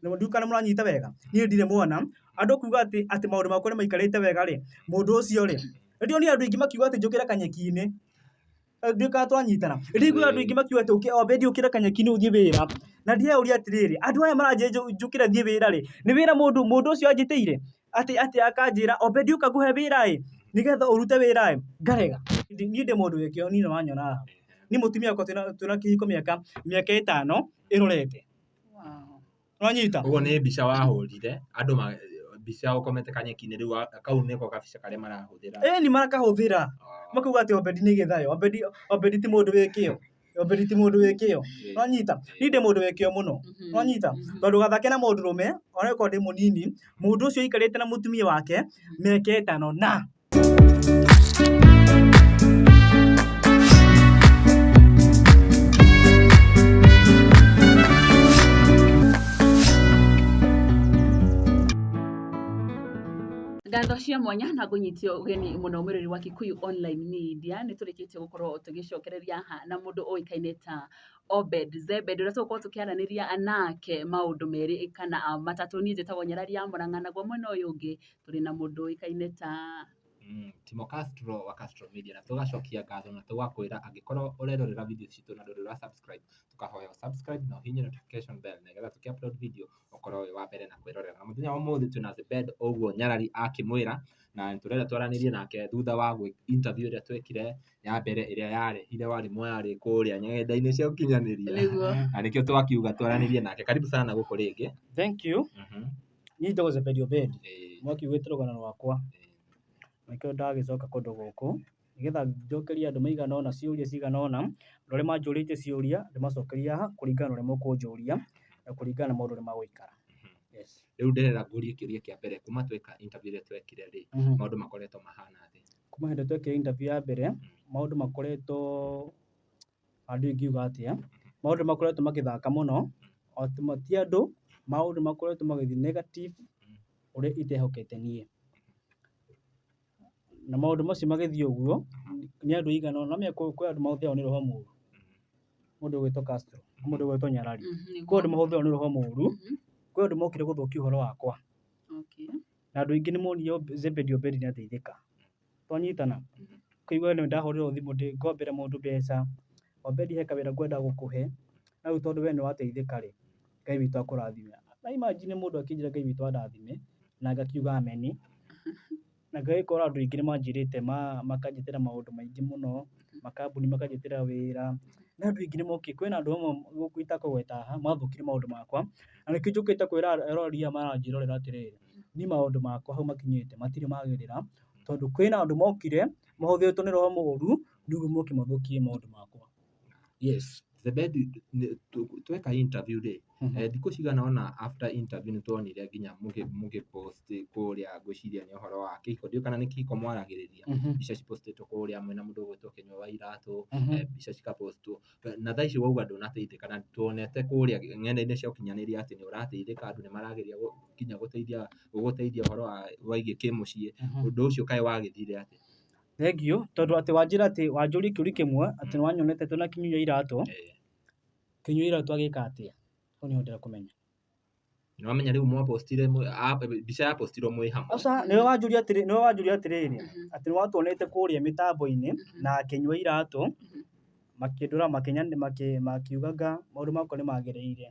Ndiũĩ kana mũranyita wega. Niĩ ndirĩ mwana. Andũ kuga atĩ maũndũ makwa nĩ maikarĩte wega rĩ, mũndũ ũcio rĩ, nĩndĩronire andũ aingĩ makiuga atĩ njũkĩre kanyeki-inĩ. Ndiũĩ kana twanyitana. Ndĩraigua andũ aingĩ makiuga atĩ ũkĩ Obedi ũkĩre kanyeki-inĩ ũthiĩ wĩra. Na ndĩreyũria atĩrĩrĩ, andũ aya maranjĩra njũkĩre thiĩ wĩra rĩ, nĩ wĩra mũndũ ũcio anjĩtĩire? Atĩ akanjĩra Obedi ũka ngũhe wĩra ĩ, nĩgetha ũrute wĩra ĩ, ngarega. Niĩ ndĩ mũndũ wĩ kĩo niĩ nĩ wanyona haha. Niĩ mũtumia wakwa twĩna kĩhiko mĩaka 5 ĩrorete. Nĩwanyita? Ũguo nĩ mbica wahũrire andũ mbica ũkomete kanyeki-inĩ rĩu kau nĩko kabica karĩa marahũthĩra. Ĩni marakahũthĩra. Makauga atĩ Obedi nĩ gĩthayo. Obedi ti mũndũ wĩ kĩo. Obedi ti mũndũ wĩ kĩo. Nĩwanyita? Niĩ ndĩ mũndũ wĩ kĩo mũno. Nĩwanyita? Tondũ gathake na mũndũrũme ona okorwo ndĩ mũnini, mũndũ ũcio aikarĩte na mũtumia wake mĩaka 5 na Ngatho cia mwanya na ngũnyitio ũgeni mũno mwĩrori wa Kikuyu Online Media. Nĩ tũrĩkĩtie gũkorwo tũgĩcokereria haha na mũndũ ũĩkaine ta Obed Zebed ũrĩa tũgũkorwo tũkĩaranĩria nake maũndũ merĩ kana matatũ. Niĩ njĩtagwo Nyarari ya Mũrang'a, naguo mwena ũyũ ũngĩ tũrĩ na mũndũ ũĩkaine ta Timo Castro wa Castro Media, na tũgacokia ngatho na tũgakwĩra angĩkorwo ũrerorera video citũ na ndũrĩ ũra subscribe, tũkahoya ũ subscribe na ũhihinye notification bell nĩgetha tũkĩ upload video ũkorwo wĩ wa mbere na kwĩrorera. Na mũthenya wa ũmũthĩ twĩna Zebed ũguo Nyarari akĩmwĩra, na tũrenda twaranĩrie nake thutha wa interview ĩrĩa twekire ya mbere ĩrĩa yarehire warimũ yarĩ kũrĩa nenda-inĩ cia ũkinyanĩria. Nĩguo. Na nĩkĩo twakiuga twaranĩrie nake. Karibu sana gũkũ rĩngĩ. Thank you. Niĩ njĩtagwo Zebedi Obedi. Mwakiugĩte rũgano rwakwa. Nĩkĩo ndagĩcoka kũndũ gũkũ nĩgetha njokerie andũ maigana ũna ciũria cigana ũna, andũ arĩa manjũrĩtie ciũria ndĩmacokerie haha kũringana na ũrĩa mũkũnjũria na kũringana na maũndũ ũrĩa magũikara. Yes. Rĩu ndĩrenda ngũrie kĩũria kĩa mbere kuma tweka interview ĩrĩa twekire rĩ, maũndũ makoretwo mahana atĩa? Kuma hĩndĩ twekire interview ya mbere, maũndũ makoretwo andũ ingiuga atĩa, maũndũ makoretwo magĩthaka mũno, ti andũ, maũndũ makoretwo magĩthiĩ negative ũrĩa itehokete niĩ. Na maũndũ macio magĩthiĩ ũguo, nĩ andũ aigana ũna, nĩũramenya kwĩ andũ mahũthĩragwo nĩ roho mũru, mũndũ ũgwĩtwo Castro, mũndũ ũgwĩtwo Nyarari. Kwĩ andũ mahũthĩragwo nĩ roho mũru, kwĩ andũ mokire gũthũkia ũhoro wakwa. Na andũ aingĩ nĩ monire Zebedi Obedi nĩ ateithĩka. Twanyitana? Ũkaigua nĩ ndahũrĩrwo thimũ ngombere mũndũ mbeca, Obedi he kawĩra ngwenda gũkũhe, no rĩu tondũ we nĩ wateithĩka rĩ, Ngai witũ akũrathime. Na imagine mũndũ akĩnjĩra Ngai witũ andathime, na ngakiuga ameni. Na ngagĩkora andũ aingĩ nĩ manjĩrĩte makanjĩtĩra maũndũ maingĩ mũno, makambuni makanjĩtĩra wĩra, na andũ aingĩ nĩ mokire, kwĩna andũ amwe itakũgweta haha, mathũkirie maũndũ makwa, na nĩkĩo njũkĩte kwĩra eroreri aya maranjĩrorera atĩrĩrĩ, niĩ maũndũ makwa hau makinyĩte matirĩ magĩrĩra, tondũ kwĩna andũ mokire, mahũthĩrĩtwo nĩ roho mũru, nĩguo moke mathũkie maũndũ makwa. Yes. Zebedi, tweka interview rĩ, thikũ cigana ũna after interview nĩ tuonire nginya mũgĩ post kũrĩa, ngwĩciria nĩ ũhoro wa kĩhiko, ndiũĩ kana nĩ kĩhiko mwaragĩrĩria, mbica cipostĩtwo kũrĩa mwĩna mũndũ ũgwĩtwo Kĩnyua wa Iratũ, mbica cikapostwo, na thaa ici wauga ndũnateithĩka, na tuonete kũrĩa nenda-inĩ cia ũkinyanĩria atĩ nĩ ũrateithĩka, andũ nĩ marageria nginya gũteithia gũgũteithia ũhoro wĩgiĩ kĩmũciĩ, ũndũ ũcio kaĩ wagĩthire atĩa? Thengiũ, tondũ atĩ wanjĩra atĩ wanjũria kĩũria kĩmwe atĩ nĩ wanyonete twĩna Kĩnyuia Iratũ, Kĩnyuia Iratũ agĩka atĩa? Hau nĩho ndĩrenda kũmenya. Nĩ wamenya rĩu mwapostire mbica yapostirwo mwĩ hamwe. Aca, nĩwe wanjũria atĩrĩ, nĩwe wanjũria atĩrĩrĩ, atĩ nĩ watuonete kũrĩa mĩtambo-inĩ na Kĩnyua Iratũ, makĩndora makiuga anga maũndũ makwa nĩ magĩrĩire.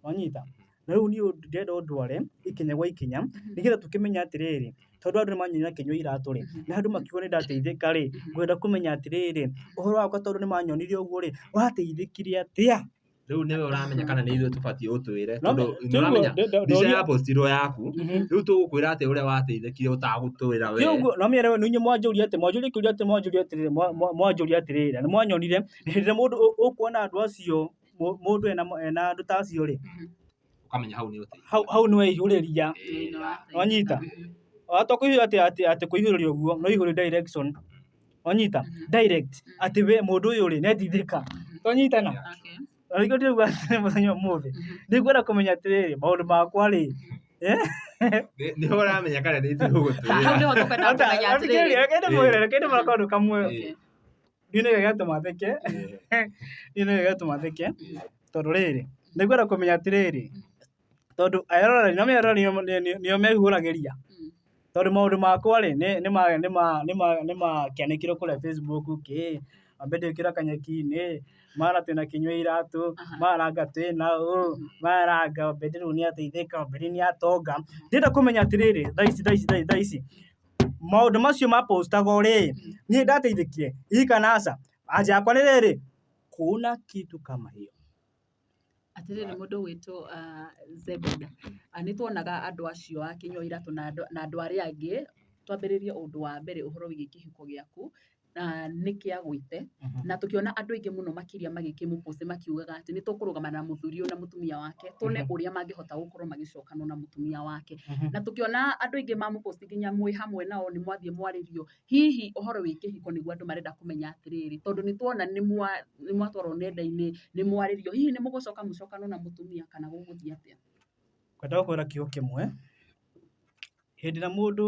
Wanyita? Na rĩu niĩ ndĩrenda ũndware ikinya gwa ikinya nĩgetha tũkĩmenye atĩrĩrĩ, tondũ andũ nĩ manyonire akĩnyua iratũ rĩ, na andũ makiuga nĩ ndateithĩka rĩ, ngwenda kũmenya atĩrĩrĩ, ũhoro wakwa tondũ nĩ manyonirie ũguo rĩ, wateithĩkire atĩa? Rĩu nĩwe ũramenya kana nĩ ithuĩ tũbatiĩ ũtwĩre tondũ nĩ ũramenya mbica yapostirwo yaku, rĩu tũgũkwĩra atĩa ũrĩa wateithĩkire ũtagũtwĩra we. No menya rĩu nĩ inyuĩ mwanjũria atĩ mwanjũria kĩũria atĩ mwanjũria atĩrĩrĩ mwanjũria atĩrĩrĩ, na nĩ mwanyonire hĩndĩ ĩrĩa mũndũ ũkuona andũ acio mũndũ ena andũ ta acio rĩ, Ũkamenya hau nĩ ũteithio. Hau nĩ weihũrĩria. Wanyita? To kũihũrĩria atĩ atĩ atĩ kũihũrĩria ũguo, no ihũrĩrie direction. Wanyita? Direct. Atĩ we mũndũ ũyũ rĩ, nĩ ateithĩka. Twanyitana? Na nĩkĩo ndĩrauga atĩrĩ mũthenya wa ũmũthĩ, nĩ ngwenda kũmenya atĩrĩrĩ, maũndũ makwa rĩ, Nĩho ũramenya kana nĩ ithuĩ ũgũtwĩra. Hau nĩho tũkwenda kũmenya atĩrĩrĩ. Reke ndĩmwĩre, reke ndĩmwĩre kaũndũ kamwe. Niĩ nĩwe gatũma theke, niĩ nĩwe gatũma theke, tondũ rĩrĩ, nĩ ngwenda kũmenya atĩrĩrĩ, Tondũ eroreri no eroreri nĩo mehũragĩria. Tondũ maũndũ makwa rĩ, nĩ makĩanĩkirwo kũrĩa Facebook kĩ, Obedi ũkĩra kanyeki-inĩ, mara twĩna Kinyua iratũ, mara anga twĩna ũũ, mara anga Obedi rĩu nĩ ateithĩka, Obedi nĩ atonga. Ndĩrenda kũmenya atĩrĩrĩ, thaa ici thaa ici thaa ici, maũndũ macio mapostagwo rĩ, niĩ ndateithĩkire? Ĩ kana aca? Anja yakwa nĩ rĩrĩ, kuna kitu kama hiyo. Atĩrĩrĩ mũndũ ũgwĩtwo Zebeda, nĩ tuonaga andũ acio a Kinyua Iratũ na andũ arĩa angĩ, twambĩrĩrie ũndũ wa mbere ũhoro wĩgiĩ kĩhiko gĩaku, na nĩ kĩagwĩte, na tũkĩona andũ aingĩ mũno makĩria magĩkĩmũ post makiugaga atĩ nĩ tũkũrũgama na mũthuri ũyũ na mũtumia wake, tuone ũrĩa mangĩhota gũkorwo magĩcokana na mũtumia wake. Na tũkĩona andũ aingĩ mamũ post nginya mwĩ hamwe nao nĩ mwathiĩ mwarĩrio, hihi ũhoro wĩ kĩhiko nĩguo andũ marenda kũmenya atĩrĩrĩ, tondũ nĩ tuona nĩ mwatwarwo nenda-inĩ, nĩ mwarĩrio, hihi nĩ mũgũcoka mũcokanwo na mũtumia kana gũgũthiĩ atĩa? Ngwenda gũkwĩra kiugo kĩmwe, hĩndĩ ĩrĩa mũndũ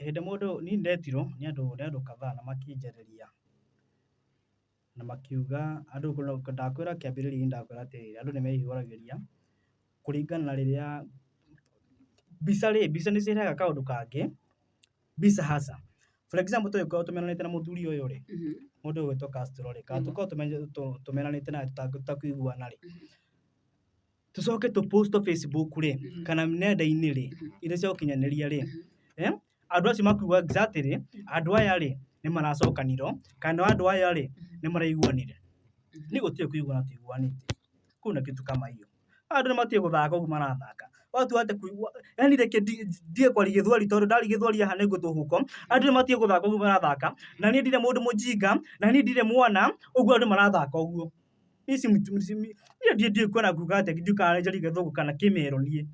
hĩndĩ mũndũ niĩ ndetirwo nĩ andũ kadhaa na makĩnjarĩria na makiuga andũ ndakwĩra kĩambĩrĩria-inĩ ndakwĩra atĩrĩrĩ, andũ nĩ mehiũragĩria kũringana na rĩrĩa mbica rĩ, mbica nĩ cirehaga kaũndũ kangĩ, mbica hasa. For example tũngĩkorwo tũmenanĩte na mũthuri ũyũ rĩ, mũndũ ũgwĩtwo Castro rĩ, kana tũkorwo tũmenanĩte nake tũtakũiguana rĩ, tũcoke tũ post Facebook rĩ, kana nenda-inĩ rĩ, iria cia ũkinyanĩria rĩ, andũ acio makuga exactly andũ aya rĩ, nĩ maracokanirwo, kana andũ aya rĩ, nĩ maraiguanire. Niĩ gũtirĩ kũiguana tũiguanĩte. Kuna kitu kama hiyo. Andũ nĩ matige gũthaka ũguo marathaka. Watu ate kuigua, yani reke ndige kwaria gĩthweri tondũ ndaria gĩthweri haha nĩ ngũtũhũko. Andũ nĩ matige gũthaka ũguo marathaka, na niĩ ndirĩ mũndũ mũjinga, na niĩ ndirĩ mwana, ũguo andũ marathaka ũguo. Niĩ niĩ ndiũĩ kuona kuga atĩa, ndiũĩ kana njarie gĩthũngũ kana kĩmero niĩ.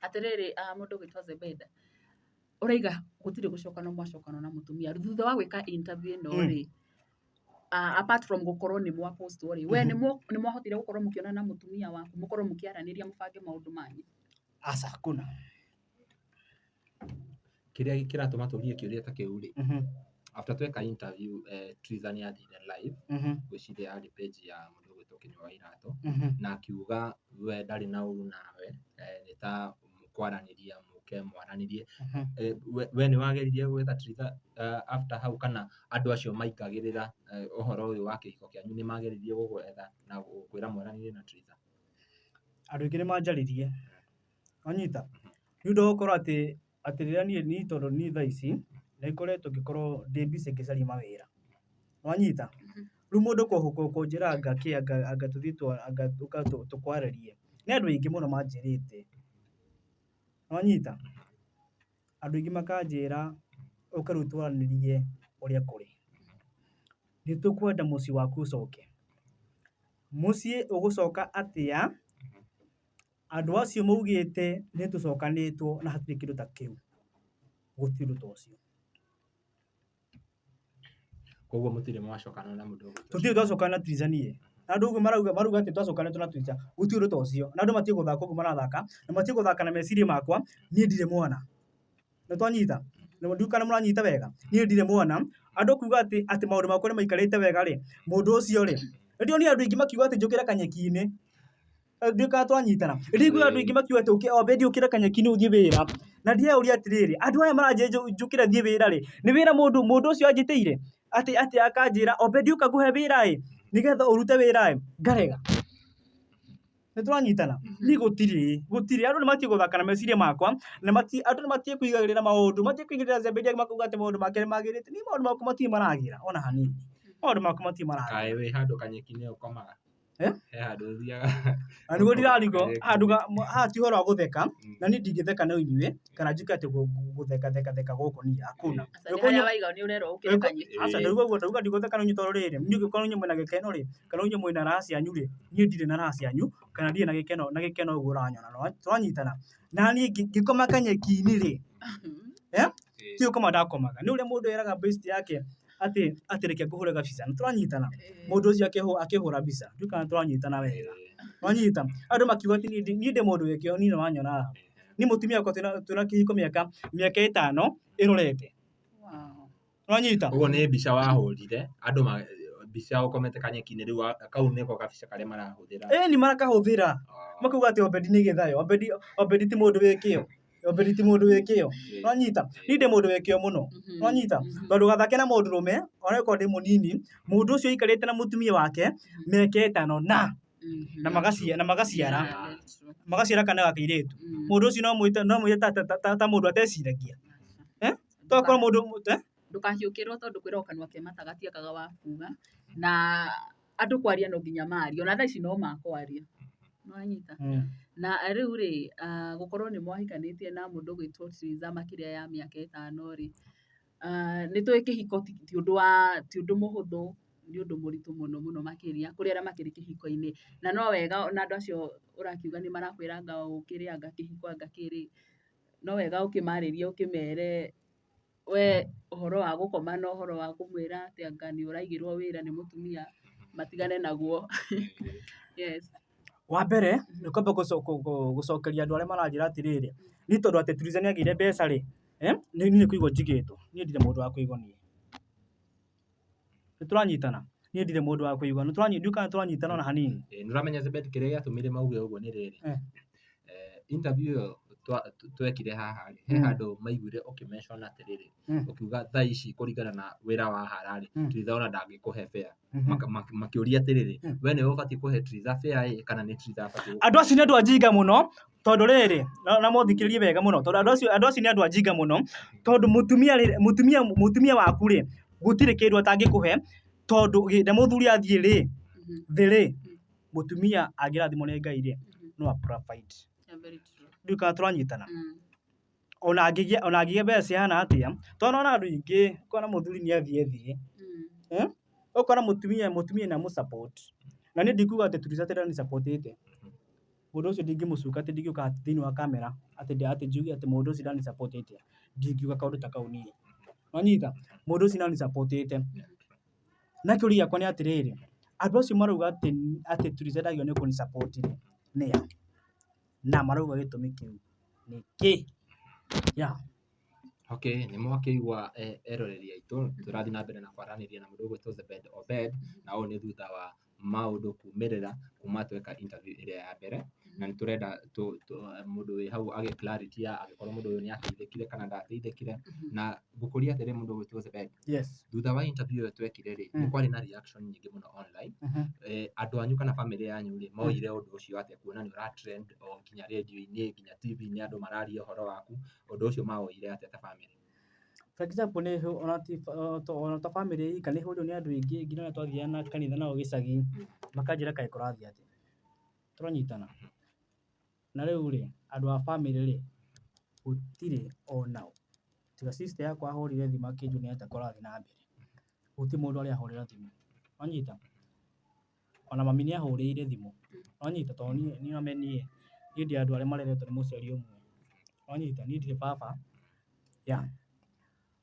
Atĩrĩrĩ, mũndũ ũgwĩtwo Zebeda, ũraiga gũtirĩ gũcokana mwacokana na mũtumia thutha wa gwĩka interview ĩno rĩ, apart from gũkorwo nĩ mwa postwo rĩ, we nĩ mwahotire gũkorwo mũkĩonana na mũtumia waku, mũkorwo mũkĩaranĩria mũbange maũndũ manyu? Aca, hakuna. Kĩrĩa kĩratũma tũrie kĩũria ta kĩu rĩ, after tweka interview, Triza nĩ athire live, ngwĩciria yarĩ page ya mũndũ ũgwĩtwo Kinyua wa Iratũ, na akiuga we ndarĩ na ũru nawe, nĩ ta kwaranĩria mũke mwaranĩrie. We nĩ wageririe gwetha Triza after hau, kana andũ acio maingagĩrĩra ũhoro ũyũ wa kĩhiko kĩanyu nĩ mageririe gũgwetha na gũkwĩra mwaranĩrie na Triza? Andũ aingĩ nĩ manjarĩrie, wanyita, nĩ ũndũ wa gũkorwo atĩ rĩrĩa niĩ tondũ niĩ thaa ici nĩ ngoretwo ngĩkorwo ndĩ busy ngĩcaria mawĩra, wanyita. Rĩu mũndũ kũnjĩra anga kĩ anga tũthiĩ anga ũka tũkwarĩrie, nĩ andũ aingĩ mũno manjĩrĩte, wanyita. Andũ aingĩ makanjĩra ũke rĩu twaranĩrie ũrĩa kũrĩ. Nĩ tũkwenda mũciĩ waku ũcoke. Mũciĩ ũgũcoka atĩa? Andũ acio maugĩte nĩ tũcokanĩtwo na hatirĩ kĩndũ ta kĩu. Gũtirĩ ũndũ ta ũcio. Koguo mũtirĩ mwacokana na mũndũ ũgwĩtwo Tũtirĩ twacokana na Triza niĩ. Na andũ ũguo marauga atĩ twacokanĩtwo na Triza, gũtirĩ ũndũ ta ũcio. Na andũ matige gũthaka ũguo marathaka, na matige gũthaka na meciria makwa, niĩ ndirĩ mwana. Nĩ twanyita? Ndiũĩ kana mũranyita wega? Niĩ ndirĩ mwana. Andũ kuga atĩ maũndũ makwa nĩ maikarĩte wega rĩ, mũndũ ũcio rĩ, nĩ ndĩronire andũ aingĩ makiuga atĩ njũkĩre kanyeki-inĩ. Ndiũĩ kana twanyitana. Ndiguaga andũ aingĩ makiuga atĩ Obedi ũkĩra kanyeki-inĩ ũthiĩ wĩra. Na ndĩreyũria atĩrĩrĩ, andũ aya maranjĩra njũkĩre thiĩ wĩra rĩ, nĩ wĩra mũndũ ũcio anjĩtĩire? Atĩ akanjĩra Obedi ũka ngũhe wĩra ĩ, nĩgetha ũrute wĩra ĩ, ngarega. Nĩ tũranyitana? Niĩ gũtirĩ, andũ nĩ matige gũthaka na meciria makwa, na andũ nĩ matige kũigagĩrĩra maũndũ, matige kũigĩrĩra Zebedi makauga atĩ maũndũ make nĩ magĩrĩte. Niĩ maũndũ makwa matirĩ maragĩra ona hanini. Maũndũ makwa matirĩ maragĩra. Kaĩ wĩ handũ kanyeki-inĩ ũkomaga? Eh? He handũ ũthiaga? Na nĩguo ndirarigwo, haha ti ũhoro wa gũtheka, na niĩ ndingĩtheka na inyuĩ, kana njuke atĩ gũtheka theka theka gũkũ niĩ, hakuna. Aca, nĩ harĩa waiga nĩ ũrerwo ũkĩre kanyeki. Aca, ndauga ũguo, ndauga ndigũtheka na inyuĩ tondũ rĩrĩ, inyuĩ ũngĩkorwo inyuĩ mwĩna gĩkeno rĩ, kana inyuĩ mwĩna raha cianyu rĩ, niĩ ndirĩ na raha cianyu, kana ndirĩ na gĩkeno ũguo ũranyona, tũranyitana. Na niĩ ngĩkoma kanyeki-inĩ rĩ, ti gũkoma ndakomaga, nĩ ũrĩa mũndũ eraga best yake atĩ reke ngũhũre gabica, nĩ tũranyitana. Mũndũ ũcio akĩhũra mbica, ndiũĩ kana tũranyitana wega. Wanyita? Andũ makiuga atĩ niĩ ndĩ mũndũ wĩ kĩo, niĩ nĩ wanyona haha. Niĩ mũtumia wakwa twĩna kĩhiko mĩaka 5 ĩrorete. Wanyita? Ũguo nĩ mbica wahũrire andũ Mbica ũkomete kanyeki-inĩ rĩu kau nĩko kabica karĩa marahũthĩra. Ĩni marakahũthĩra. Makauga atĩ Obedi nĩ gĩthayo. Obedi Obedi ti mũndũ wĩ kĩo. Obedi ti mũndũ wĩ kĩo. Nwanyita? Niĩ ndĩ mũndũ wĩ kĩo mũno. Nwanyita? Tondũ gathake na mũndũrũme ona okorwo ndĩ mũnini, mũndũ ũcio aikarĩte na mũtumia wake mĩaka ĩtano na na magaciara na magaciara magaciara kana ga kairĩtu. Mũndũ ũcio no mwĩte no mwĩte ta, ta, ta, ta mũndũ ateciragia. Eh? Tokorwo mũndũ eh? Ndũkahiũkĩrwo tondũ kwĩrwo kanua ke mata gatiakaga wa kuga na andũ kwaria no nginya marie ona thaa ici no makwaria nĩwanyita. Na rĩu rĩ, gũkorwo nĩ mwahikanĩtie na mũndũ ũgwĩtwo Triza makĩria ya mĩaka 5 rĩ, nĩ tũĩ kĩhiko ti ũndũ wa ti ũndũ mũhũthũ, nĩ ũndũ mũritũ mũno mũno makĩria kũrĩ arĩa makĩrĩ kĩhiko-inĩ. Na no wega ona andũ acio ũrakiuga nĩ marakwĩra anga ũkĩrĩ anga kĩhiko anga kĩ rĩ, no wega ũkĩmarĩrie ũkĩmere we ũhoro wa gũkoma na ũhoro wa kũmwĩra atĩ anga nĩ ũraigĩrwo wĩra nĩ mũtumia matigane naguo. Yes. Wa mbere nĩ kwamba gũcokeria andũ arĩa maranjĩra atĩrĩrĩ, niĩ tondũ atĩ Triza nĩ agĩire mbeca rĩ, eh, niĩ nĩ kũigwo njigĩtwo. Niĩ ndirĩ mũndũ wa kũigwo niĩ. Nĩ tũranyitana? Niĩ ndirĩ mũndũ wa kũigwo. Nĩ tũranyitana kana tũranyitana ona hanini? Nĩ ũramenya Zebed kĩrĩa gĩatũmire mauge ũguo nĩ rĩrĩ. Interview ĩyo twekire haha rĩ, he handũ maiguire ũkĩ-mention atĩrĩrĩ, ũkiuga thaa ici kũringana na wĩra wa hara rĩ, Triza ona ndangĩkũhe fare. Makĩũria atĩrĩrĩ, we nĩwe ũbatiĩ kũhe Triza fare ĩ kana nĩ Triza abatiĩ? Andũ acio nĩ andũ ajinga mũno tondũ rĩrĩ na mothikĩrĩrie wega mũno tondũ andũ acio nĩ andũ ajinga mũno tondũ mũtumia rĩ, mũtumia mũtumia waku rĩ, gũtirĩ kĩndũ atangĩkũhe tondũ hĩndĩ mũthuri athiĩ rĩ, thĩ rĩ, mũtumia angĩrathimwo nĩ Ngai rĩ, no a provide. Yeah, very true. Ndiũĩ kana tũranyitana. Ona angĩgĩa ona angĩgĩa mbeca cihana atĩa, tondũ nĩwona andũ aingĩ ũkona mũthuri nĩ athiĩ thĩ, ũkona mũtumia mũtumia nĩ amũ support. Na niĩ ndikuga atĩ Triza atĩ ndani support ĩte. Mũndũ ũcio ndingĩmũcuka atĩ ndingĩũka thĩinĩ wa kamera atĩ atĩ njuge atĩ mũndũ ũcio ndani support ĩte. Ndingiuga kaũndũ ta kau niĩ. Wanyita? Mũndũ ũcio nĩ support ĩte. Na kĩũria gĩakwa nĩ atĩrĩrĩ, andũ acio marauga atĩ atĩ Triza ndagĩrĩirwo nĩ kũni support rĩ, nĩa? Na marauga gĩtũmi kĩu nĩ kĩ? Yeah. Okay, nĩ mwakĩigua eroreri aitũ, tũrathiĩ na mbere na kwaranĩria na mũndũ ũgwĩtwo Zebed Obed, na ũũ nĩ thutha wa maũndũ kumĩrĩra kuma tweka interview ĩrĩa ya mbere, na nĩ tũrenda mũndũ wĩ hau agĩe clarity ya angĩkorwo mũndũ ũyũ nĩ ateithĩkire kana ndateithĩkire. Na ngũkũria atĩrĩ mũndũ ũgwĩtwo Zebed, Yes. thutha wa interview ĩyo twekire rĩ, nĩ kwarĩ na reaction nyingĩ mũno online. Andũ anyu kana family yanyu rĩ, moire ũndũ ũcio atĩa kuona nĩ ũra trend o nginya radio-inĩ nginya TV-inĩ andũ mararia ũhoro waku, ũndũ ũcio mawoire atĩa ta family? For example nĩ ona ti ona ta family ika nĩ hũrirwo nĩ andũ aingĩ nginya arĩa twathiaga na kanitha nao gĩcagi makanjĩra kaĩ kũrathiĩ atĩa. Tũranyitana? Na rĩu rĩ, andũ a family rĩ, gũtirĩ onao. Tiga sister yakwa ahũrire thimũ akĩnjũria nĩ atĩa kũrathiĩ na mbere. Gũtirĩ mũndũ arĩ ahũrĩra thimũ. Wanyita? Ona mami nĩ ahũrĩire thimũ. Wanyita? Tondũ niĩ niĩ niĩ niĩ ndĩ andũ arĩa mareretwo nĩ mũciari ũmwe. Wanyita? Niĩ ndirĩ baba. Yeah.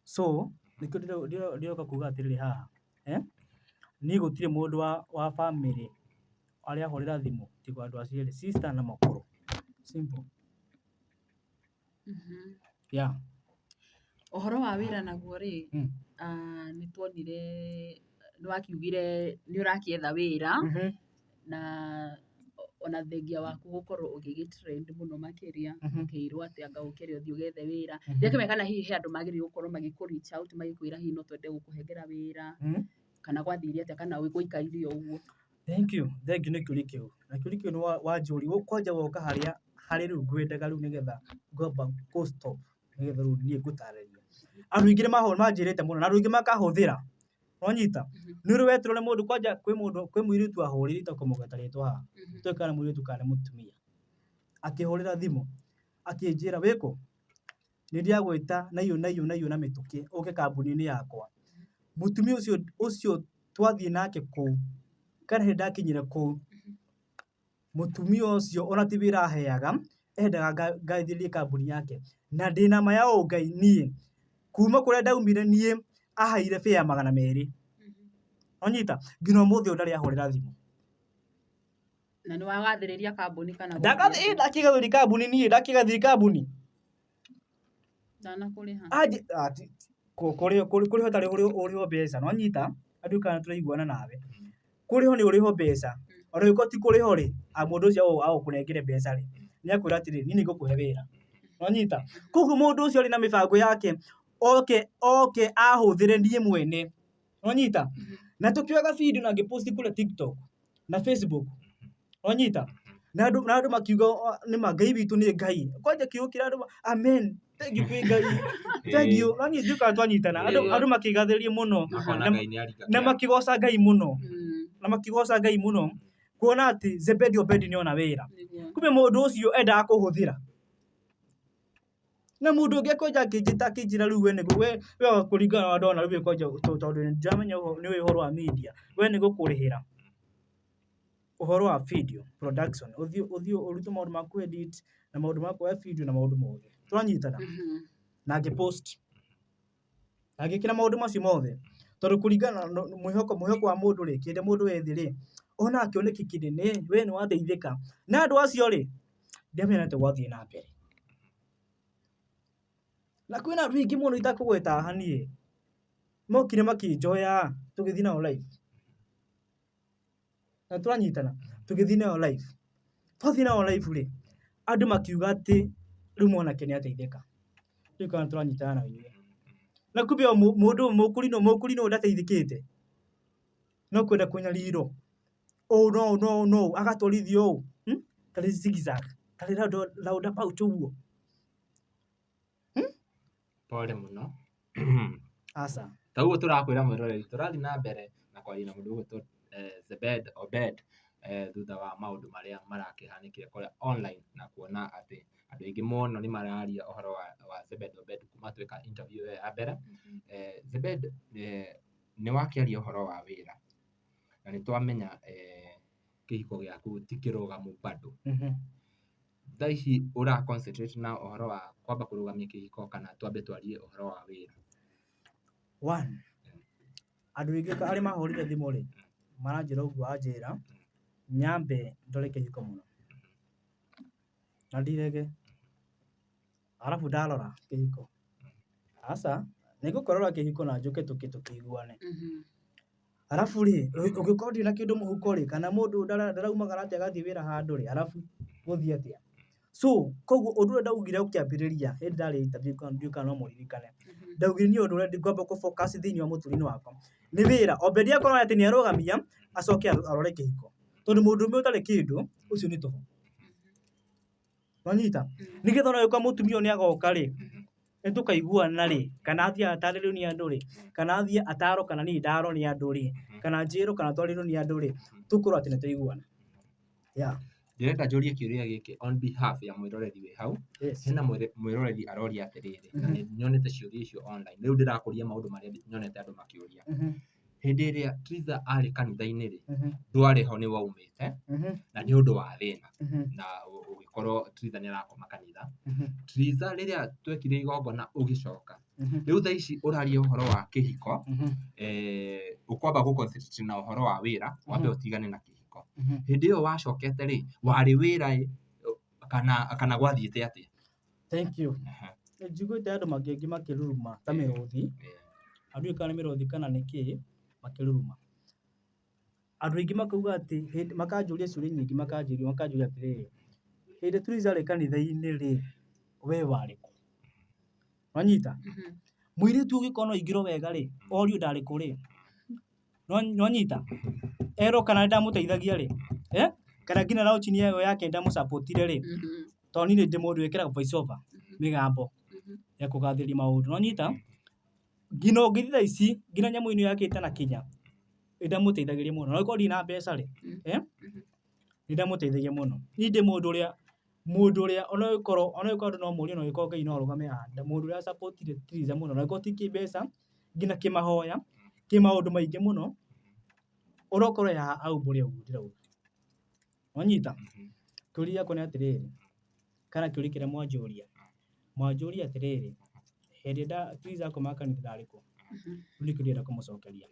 So, nĩkĩo ndĩroka kuga atĩrĩrĩ haha, eh? Niĩ gũtirĩ mũndũ wa family arĩ ahũrĩra thimũ tiga andũ acio erĩ, sister na mũkũrũ. Simple. Yeah. Ũhoro wa wĩra naguo rĩ, nĩ tuonire nĩ wakiugire nĩ ũrakĩetha wĩra na ona thengia waku gũkorwo ũgĩgĩ trend mũno makĩria, ũkĩirwo atĩ anga ũkĩre ũthiĩ ũgethe wĩra. Ndĩrakĩmenya kana hihi he andũ magĩrĩirwo gũkorwo magĩkũ reach out magĩkwĩra hihi no twende gũkũhengera wĩra, kana gwathire atĩa kana gũikarire o ũguo? Thank you. Thank you nĩ kĩũria kĩu. Na kĩũria kĩu nĩ wanjũria kwanja woka harĩa harĩ rĩu ngwendaga rĩu nĩgetha ngwamba kũ stop nĩgetha rĩu niĩ ngũtarĩrie. Andũ aingĩ nĩ manjĩrĩte mũno na andũ aingĩ makahũthĩra. Wanyita? Nĩ ũrĩ weterwo nĩ mũndũ kwanja kwĩ mũndũ kwĩ mũirĩtu wahũrĩire itakũmũgweta rĩtwa haha. Itoĩ kana nĩ mũirĩtu kana nĩ mũtumia. Akĩhũrĩra thimũ akĩnjĩra wĩkũ? Nĩ ndĩragwĩta naiyũ naiyũ naiyũ na mĩtũkĩ ũke kambuni-inĩ yakwa. Mũtumia ũcio ũcio twathiĩ nake kũu kana hĩndĩ ndakinyire kũu, mũtumia ũcio ona ti wĩra aheaga, endaga ngathĩrĩrie kambuni yake. Na ndĩna ma ya ũngai niĩ, kuma kũrĩa ndaumire niĩ aheire fare 200. Wanyita? Nginya ũmũthĩ ũyũ ndarĩ ahũrĩra thimũ. Na nĩ wagathĩrĩria kambuni kana Ndakĩgathĩrĩria kambuni niĩ, ndakĩgathĩrĩria kambuni. Ndanakũrĩha. Kũrĩha ũtarĩ ũrĩhwo mbeca, nĩwanyita? Andũ kana tũraiguana nawe. Kũrĩho nĩ ũrĩho mbeca. Ona ũngĩkorwo ti kũrĩho rĩ, mũndũ ũcio agũkũnengere mbeca rĩ, nĩ akwĩra atĩrĩrĩ, niĩ nĩ ngũkũhe wĩra. Wanyita? Koguo mũndũ ũcio arĩ na mĩbango yake oke oke ahũthĩre niĩ mwene. Wanyita? Na tũkĩoyaga video na ngĩpost kũrĩa TikTok na Facebook. Wanyita? Na andũ makiuga nĩma Ngai witũ nĩ Ngai. Kwanja kiugo kĩrĩa andũ amen. Thank you kwĩ Ngai. Thank you. Wanyita ndiũĩ kana twanyitana. Andũ makĩgathĩrĩria mũno. Makona Ngai nĩ aringa Na kĩama. makĩgoca Ngai mũno. Na makĩgoca Ngai mũno. Kuona atĩ Zebedi Obedi nĩona wĩra. Kumbe mũndũ ũcio endaga kũhũthĩra. Na mũndũ ũngĩ akonja akĩnjĩta akĩnjĩra rĩu we nĩguo we we kũringana na ndona rĩu kwanja tondũ nĩndĩramenya nĩũĩ ũhoro wa media we nĩgũkũrĩhĩra ũhoro wa video production ũthiĩ ũthiĩ ũrute maũndũ ma kũ edit na maũndũ ma kuoya video na maũndũ mothe. Tũranyitana? Na ngĩ post na ngĩkĩra maũndũ macio mothe tondũ kũringana na mwĩhoko mwĩhoko wa mũndũ rĩ, kĩrĩa mũndũ wĩ thĩ rĩ, onaga kĩoneki kĩnene we nĩ wateithĩka. Na andũ acio rĩ, ndiamenya nĩatĩa gwathiĩ na mbere. Na kwĩna andũ aingĩ mũno itakũgweta haha niĩ, mokire makĩnjoya tũgĩthiĩ nao live. Na tũranyitana? Tũgĩthiĩ nao live. Twathiĩ nao live rĩ, andũ makiuga atĩ rĩu mwanake nĩ ateithĩka. Ndiũĩ kana tũranyitana na inyuĩ. Na kumbe o mũndũ mũkũrinũ mũkũrinũ ndateithĩkĩte. No kwenda kũnyarirwo. Ũũ no ũũ no ũũ no ũũ agatwarithio ũũ. Tarĩ zigzag, tarĩ roundabout ũguo. Pole mũno. Aca. Ta ũguo tũrakwĩra mwĩroreri, tũrathiĩ na mbere na kwaria na mũndũ ũgwĩtwo Zebed Obed thutha wa maũndũ marĩa marakĩhanĩkire kũrĩa online na kuona atĩ andũ aingĩ mũno nĩ mararia ũhoro wa Zebed Obed kuma tweka interview ĩyo ya mbere. Zebed, nĩ wakĩaria ũhoro wa wĩra na nĩ twamenya kĩhiko gĩaku ti kĩrũgamu bado. Thaa ici ũra concentrate na ũhoro wa kwamba kũrũgamia kĩhiko kana twambe twarie ũhoro wa wĩra? One, andũ aingĩ arĩa mahũrire thimũ rĩ, maranjĩra ũguo anjĩra nyambe ndore kĩhiko mũno na ndirege. Arabu ndarora kĩhiko, aca nĩngũkorora kĩhiko na njũke tũkĩiguane. Arabu rĩ, ũngĩkorwo ndũrĩ na kĩndũ mũhuko rĩ, kana mũndũ ndaraumagara atĩ agathiĩ wĩra handũ rĩ, arabu gũthiĩ atĩa? So koguo ũndũ ũrĩa ndaugire ũkĩambĩrĩria hĩndĩ ndarĩ interview ndiũĩ kana no mũririkane, ndaugire niĩ ũndũ ũrĩa ngwamba kũ focus thĩinĩ wa mũtũrĩre wakwa nĩ wĩra. Obedi akorwo atĩ nĩ arũgamia acoke arore kĩhiko. Tondũ mũndũrũme ũtarĩ kĩndũ ũcio nĩ tũhũ. Wanyita? Nĩgetha ona ũngĩkorwo mũtumia ũyũ nĩ agoka rĩ, nĩ tũkaiguana rĩ, kana athiĩ atarĩrio nĩ andũ rĩ, kana athiĩ atarwo kana niĩ ndarwo nĩ andũ rĩ, kana njĩrwo kana twarĩrwo nĩ andũ rĩ, tũkorwo atĩ nĩ twaiguana. Yeah. Ndĩrenda njũrie kĩũria gĩkĩ on behalf ya mwĩroreri wĩ hau. Yes. Hena mwĩroreri aroria atĩrĩrĩ, na nĩ nyonete ciũria icio online. Rĩu ndĩrakũria maũndũ marĩa nyonete andũ makĩũria. Hĩndĩ ĩrĩa Triza arĩ kanitha-inĩ rĩ, ndwarĩ ho nĩ waumĩte na nĩ ũndũ wa thĩna na ũgĩkorwo Triza nĩ arakoma kanitha. Triza rĩrĩa twekire igongona ũgĩcoka. Rĩu thaa ici ũraria ũhoro wa kĩhiko, ũkwamba gũ concentrate na ũhoro wa wĩra, wambe ũtigane na kĩhiko. Hĩndĩ ĩyo wacokete rĩ, warĩ wĩra ĩ, kana gwathiĩte atĩa? Thank you. Njiguĩte andũ angĩ makĩruruma ta mĩrũthi. Andũ kana nĩ mĩrũthi kana nĩ kĩ, makĩruruma. Andũ aingĩ makauga atĩ, makanjũria ciũria nyingĩ makanjũria makanjũria atĩrĩrĩ, hĩndĩ Triza arĩ kanitha-inĩ rĩ, we warĩ kũ? Wanyita? Mũirĩtu ũngĩkorwo no aingĩrwo wega rĩ, orio ndarĩ kũ rĩ, nĩwanyita? Erwo kana nĩndamũteithagia rĩ, kana nginya launching ĩyo yake nĩndamũsapotire rĩ, tondũ niĩ ndĩ mũndũ wĩkĩraga voice over, mĩgambo ya kũgathĩrĩria maũndũ, nĩwanyita? Nginya ũngĩthiĩ thaa ici, nginya nyamũ ĩno yakĩte na Kenya, nĩndamũteithagĩrĩria mũno, na angĩkorwo ndirĩ na mbeca rĩ, nĩndamũteithagia mũno. Niĩ ndĩ mũndũ ũrĩa, mũndũ ũrĩa ona ũngĩkorwo ona ũngĩkorwo andũ no morie ona ũngĩkorwo Ngai no arũgame haha, mũndũ ũrĩa sapotire Triza mũno, na angĩkorwo ti kĩmbeca, nginya kĩmahoya, kĩmaũndũ maingĩ mũno, ũrokorwo wĩ haha aumbũre ũguo ndĩrauga. Wanyita? Kĩũria gĩakwa nĩ atĩrĩrĩ, kana kĩũria kĩrĩa mwanjũria, mwanjũria atĩrĩrĩ, hĩndĩ ĩrĩa Triza akomaga kanitha ndarĩ kũ? Rĩu nĩkĩo ndĩrenda kũmũcokeria.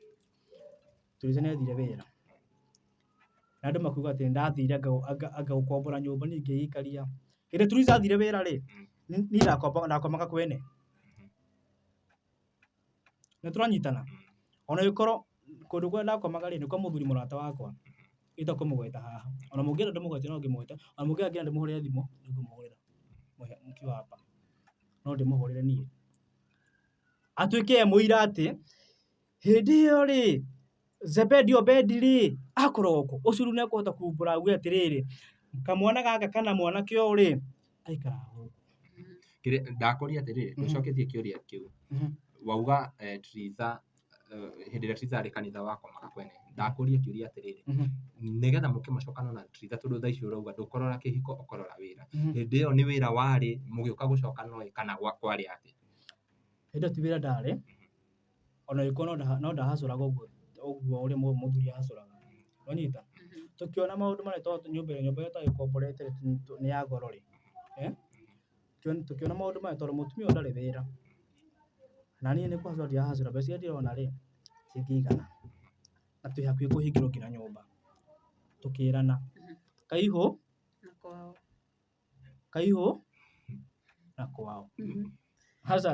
Triza nĩ athire wĩra, na andũ makiuga atĩ nĩndathire anga gũkombora nyũmba niĩ ngĩikaria. Hĩndĩ ĩrĩa Triza athire wĩra rĩ, niĩ ndakomaga kwene. Nĩ tũranyitana? Ona ũngĩkorwo Kũndũ kũrĩa ndakomaga rĩ, nĩ kwa mũthuri mũrata wakwa. Itakũmũgweta haha. Ona mũngĩenda ndĩmũgwete no ngĩmũgwete. Ona mũngĩenda nginya ndĩmũhũrĩre thimũ, nĩngũmũhũrĩra. Mkiwa hapa. No ndĩmũhũrĩre niĩ. Atuĩke e mũira atĩ, hĩndĩ ĩyo rĩ, Zebedi Obedi rĩ, akoragwo kũ? Ũcio rĩu nĩekũhota kumbũra auge atĩrĩrĩ, kamwana gaka kana mwanake ũyũ rĩ, aikaraga gũkũ. Ndakũria atĩrĩrĩ, ndũcoketie kĩũria kĩu. Wauga Triza, hĩndĩ ĩrĩa Triza arĩ kanitha wakomaga kwene. Ndakũria kĩũria atĩrĩrĩ, nĩgetha mũke mũcokano na Triza tondũ thaa ici ũrauga ndũkũrora kĩhiko ũkũrora wĩra. Hĩndĩ ĩyo nĩ wĩra warĩ mũgĩũka gũcokano ĩ kana kwarĩ atĩa? Hĩndĩ ĩyo ti wĩra ndarĩ, ona gĩkorwo no ndahacũraga ũguo ũguo ũrĩa mũthuri ahacũraga. Wanyita? Tũkĩona maũndũ marĩa tondũ nyũmba ĩrĩa twagĩkomborete nĩ ya goro rĩ, tũkĩona maũndũ maya tondũ mũtumia ũyũ ndarĩ wĩra. Na niĩ nĩ kũhacũra ndirahacũra, mbeca iria ndĩrona rĩ, citingĩigana. Na twĩ hakuhĩ kũhingĩrwo nginya nyũmba. Tũkĩrana, kaihũ na kwao. Kaihũ na kwao. Aca,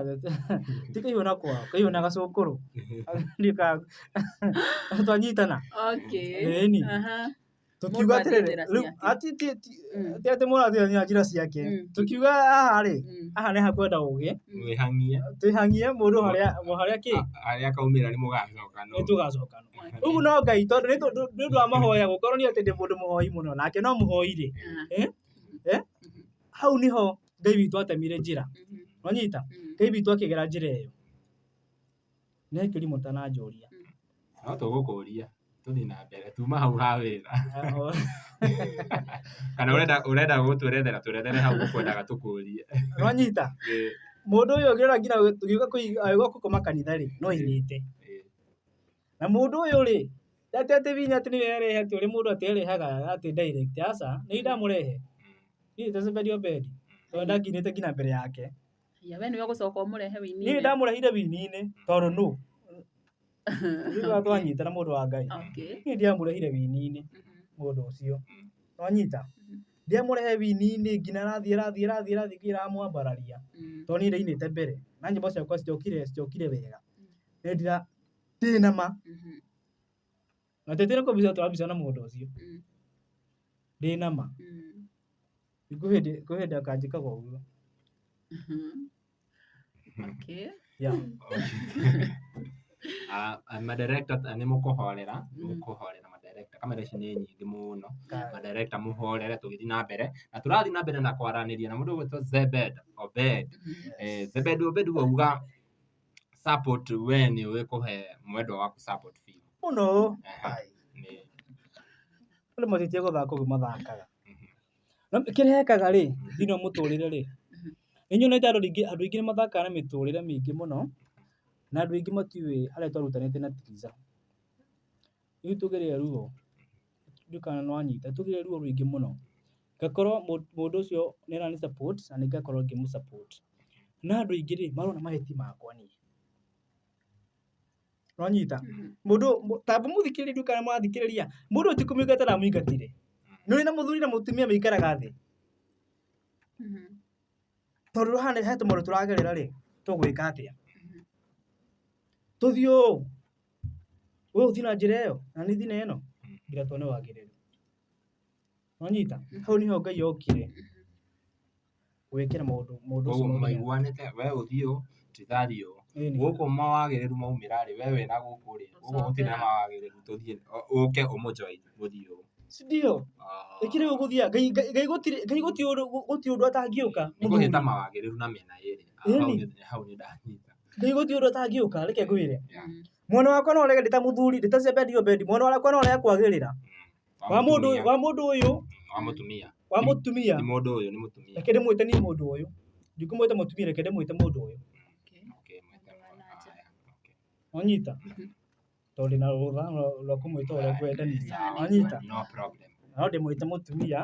ti kaihũ na kwao, kaihũ na gacũkũrũ. Twanyitana. Okay. Ĩni. Aha. Tukiuga Mũndũ athiĩ atĩrĩrĩ, njĩra rĩu ciake. ti atĩ mũndũ athiĩ na njĩra ciake. Tukiuga haha rĩ, haha nĩ hakwenda ũgĩ. Mwĩhang'ie. Twĩhang'ie mũndũ harĩa kĩ? Harĩa kaumĩra nĩ mũgacoka no. Nĩ tũgacoka no. Ũguo no Ngai tondũ nĩ ũndũ wa mahoya gũkorwo nĩ atĩ ndĩ mũndũ mũhoi mũno nake no mũhoi rĩ. Hau niho Ngai witũ atemire njĩra. Wanyita? Ngai witũ akĩgera njĩra ĩyo. Nĩ kĩrimũ tananjũria. No tũgũkũria tũthiĩ na mbere tuma hau ha wĩra. Kana ũrenda gũtũerethera tũerethere hau ũkwendaga tũkũrie. Wanyita? Mũndũ ũyũ ũngĩrora nginya tũgĩũka agĩũka gũkoma kanitha rĩ, no ainĩte. Na mũndũ ũyũ rĩ, atĩ atĩ binya atĩ nĩwe erehe atĩ ũrĩa mũndũ atĩ erehaga atĩ direct, aca, nĩ ndamũrehe. Niĩ ta Zebedi Obedi, tondũ ndakinyĩte nginya mbere yake. Ya we nĩwe ũgũcoka ũmũrehe wĩini-inĩ. Niĩ ndamũrehire wĩini-inĩ tondũ nũ? Rĩu twanyita na mũndũ wa Ngai. Okay. Niĩ ndiamũrehire wĩini-inĩ mũndũ ũcio. Nwanyita? Ndiamũrehe wĩini-inĩ nginya arathiĩ arathiĩ arathiĩ arathiĩ nginya aramwambararia. Tondũ niĩ ndainĩte mbere. Na nyĩmbo ciakwa citiokire wega. Nĩ ndira ndĩ na ma. Na tĩtĩ nĩ kũmbica tũrambica na mũndũ ũcio. Ndĩ na ma. Kwĩ hĩndĩ akanjĩkaga ũguo. Okay. Yeah. Madirector nĩ mũkũhorera, mũkũhorera madirector. Kamera ici nĩ nyingĩ mũno. Madirector mũhorere tũgĩthiĩ na mbere. Na tũrathiĩ na mbere na kwaranĩria na mũndũ ũgwĩtwo Zebed Obed. Zebed Obed wauga support we nĩ ũĩ kũhe mwendwa waku support biũ. Mũno. Nĩ. Andũ matitie gũthaka ũguo mathakaga. No kĩrĩa hekaga rĩ, thĩinĩ wa mũtũrĩre rĩ, nĩ nyonete andũ aingĩ nĩ mathakaga na mĩtũrĩre mĩingĩ mũno, na andũ aingĩ matiũĩ harĩa twarutanĩte na Triza. Rĩu tũgerire ruo, ndiũĩ kana nĩ wanyita, tũgerire ruo rũingĩ mũno. Ngakorwo mũndũ ũcio nĩ arani support na nĩ ngakorwo ngĩmũ support. Na andũ aingĩ rĩ, marona mahĩtia makwa niĩ. Nĩwanyita? Mũndũ, tamba mũthikĩrĩrie ndiũĩ kana mũrathikĩrĩria, mũndũ ũyũ ti kũmũingata ndamũingatire. Nĩ ũrĩ na mũthuri na mũtumia maikaraga thĩ. Tondũ haha he tũmaũndũ tũragerera rĩ, tũgwĩka atĩa? Tũthiĩ ũũ, we ũthiĩ na njĩra ĩyo, na niĩ thiĩ na ĩno, nginya tuone wagĩrĩru. Nĩwanyita? Hau nĩho Ngai okire gwĩkĩra mũndũ ũcio Koguo maũndũ mega. maiguanĩte we ũthiĩ ũũ, tũthiĩ ũũ. Gũkũ mawagĩrĩru maumĩra rĩ, we wĩna gũkũ rĩ, gũkũ gũtirĩ na mawagĩrĩru tũthiĩ, ũke ũmũjoin mũthiĩ ũũ. Si ndio? Ĩkĩrĩ ũgũthiĩ, Ngai gũtirĩ ũndũ atangĩũka. Nĩ kũhĩta mawagĩrĩru na mĩena ĩrĩ. Hau nĩ ndanyita. Ngai gũtirĩ ũndũ atangĩũka, reke ngwĩre. Mwena wakwa no ũrege ndĩ ta mũthuri, ndĩ ta Zebedi Obedi, mwena wakwa no ũrege kwagĩrĩra. Wa mũndũ, wa mũndũ ũyũ, Wa mũtumia. Wa mũtumia. Ti mũndũ ũyũ, nĩ mũtumia. Reke ndĩmwĩte niĩ mũndũ ũyũ. Ndikũmwĩta mũtumia, reke ndĩmwĩte mũndũ ũyũ. Okay, mwĩte mũndũ. Haya, okay. Wanyita? Tondũ ndĩna rũtha rwa kũmwĩta ũrĩa ngwenda niĩ. Sawa. Wanyita? No problem. No ndĩmwĩte mũtumia,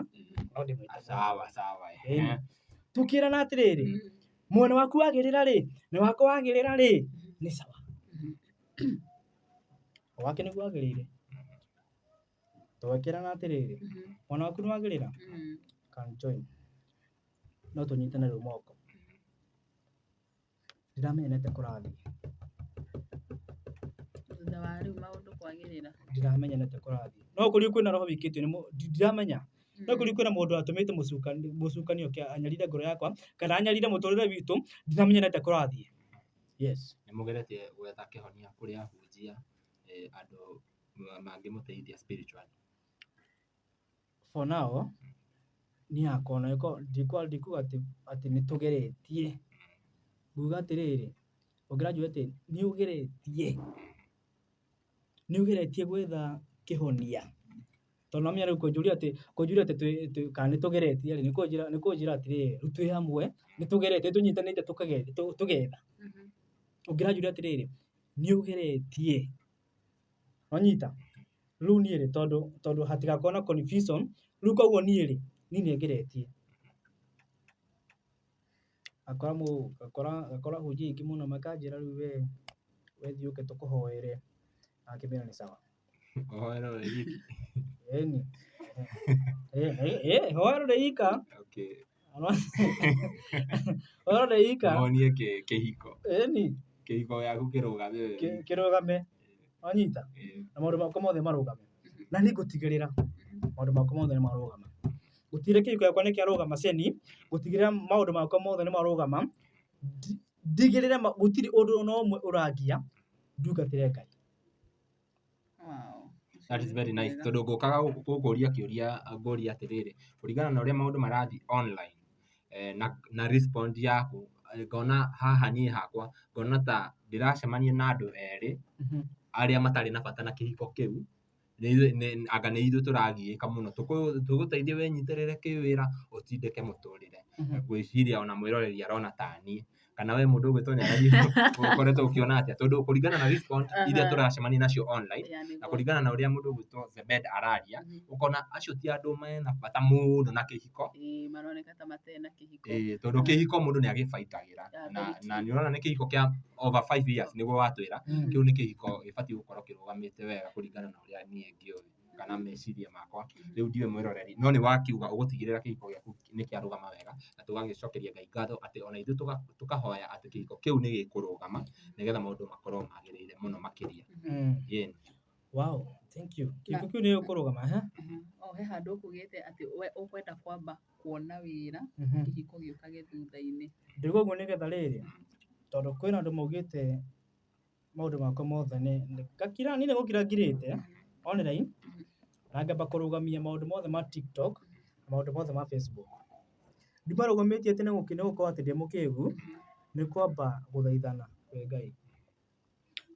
no ndĩmwĩte mũndũ. Sawa, sawa. Ĩni. Tũkĩrana atĩrĩrĩ, mwena waku wagĩrĩra rĩ, na wakwa wagĩrĩra rĩ, nĩ sawa. Wake nĩguo wagĩrĩire. Twekĩrana atĩrĩrĩ, mwena waku nĩ wagĩrĩra? Can join. No tũnyitane rĩu moko. Ndiramenya nĩ atĩa kũrathiĩ. Thutha Thutha wa rĩu maũndũ kwagĩrĩra. Ndiramenya nĩ atĩa kũrathiĩ. No kũrĩ kwĩna roho wĩkĩtio nĩ ndiramenya. No kũrĩ kwĩna mũndũ atũmĩte mũcukani oke anyarire ngoro yakwa kana anyarire mũtũrĩre witũ, ndiramenya nĩ atĩa kũrathiĩ. Yes. Nĩ mũgeretie gwetha kĩhonia kũrĩ ahunjia, andũ mangĩmũteithia spiritually? For now, niĩ hakwa ona ĩkorwo ndikuga atĩ nĩ tũgeretie. Nguga atĩrĩrĩ, ũngĩranjũria atĩ nĩ ũgeretie, nĩ ũgeretie gwetha kĩhonia. Tondũ nĩwamenya rĩu kũnjũria atĩ kana nĩ tũgeretie rĩ, nĩ kũnjĩra atĩrĩrĩ, rĩu twĩ hamwe, nĩ tũgeretie, tũnyitanĩte tũgetha. Ũngĩranjũria atĩrĩrĩ, nĩ ũgeretie, wanyita? Rĩu niĩ rĩ, tondũ hatigakorwo na confusion, rĩu koguo niĩ rĩ, niĩ nĩ ngeretie. Ngakora ahunjia aingĩ mũno makanjĩra rĩu we thiĩ ũke tũkũhoere, na ngĩmera nĩ sawa. Ũhoere wĩ wiki? Ĩni. Hoera ũrĩ ika. Okay. Hoera ũrĩ ika. Monie kĩhiko. Ĩni. Kĩhiko gĩaku kĩrũgame wĩ wiki. Kĩrũgame. Wanyita? Na maũndũ makwa mothe marũgame. Na niĩ ngũtigĩrĩra maũndũ makwa mothe nĩ marũgama. Gũtirĩ kĩhiko gĩakwa nĩ kĩarũgama ceni, gũtigĩrĩra maũndũ makwa mothe nĩ marũgama. Ndigĩrĩre gũtirĩ ũndũ ona ũmwe ũrangia ndungatĩre Ngai. Wow. That is very nice. Tondũ ngũkaga gũkũria kĩũria ngũria atĩrĩrĩ, kũringana na ũrĩa maũndũ marathiĩ online, na respond yaku, ngona haha niĩ hakwa, ngona ta ndĩracemania na andũ erĩ arĩa matarĩ na bata na kĩhiko kĩu, anga nĩ ithuĩ tũragiĩka mũno, tũgũteithie wĩnyitĩrĩre kĩwĩra, ũtindĩke mũtũrĩre. Ngwĩciria ona mwĩroreri arona ta niĩ, kana we mũndũ ũgwĩtwo Nyarari ũkoretwo ũkĩona atĩa, tondũ kũringana na response iria tũracemania nacio online, na kũringana na ũrĩa mũndũ ũgwĩtwo Zebed araria, ũkona acio ti andũ mena bata mũno na kĩhiko. Maroneka ta matarĩ na kĩhiko. Tondũ kĩhiko mũndũ nĩ agĩbaitagĩra, na nĩ ũrona nĩ kĩhiko kĩa over 5 years nĩguo watwĩra, kĩu nĩ kĩhiko gĩbatiĩ gũkorwo kĩrũgamĩte wega kũringana na ũrĩa niĩ ngĩũĩ kana meciria makwa. Rĩu ndiũĩ mwĩroreri, no nĩ wakiuga ũgũtigĩrĩra kĩhiko gĩaku nĩ kĩarũgama wega, na tũgagĩcokeria Ngai ngatho atĩ ona ithuĩ tũkahoya atĩ kĩhiko kĩu nĩ gĩkũrũgama nĩgetha maũndũ makorwo magĩrĩire mũno makĩria. Wow, thank you. Kĩhiko kĩu nĩ gĩkũrũgama, ha? O he handũ ũkugĩte atĩ we ũkwenda kwamba kuona wĩra, kĩhiko gĩũkage thutha-inĩ. Ndĩrauga ũguo nĩgetha rĩrĩ, tondũ kwĩna andũ maugĩte maũndũ makwa mothe nĩ ngakira, niĩ nĩ gũkira ngirĩte online, na ngamba kũrũgamia maũndũ mothe ma TikTok, na maũndũ mothe ma Facebook. Ndimarũgamĩtie atĩ nĩ gũkorwo atĩ ndĩ mũkĩgu, nĩ kwamba gũthaithana kwĩ Ngai.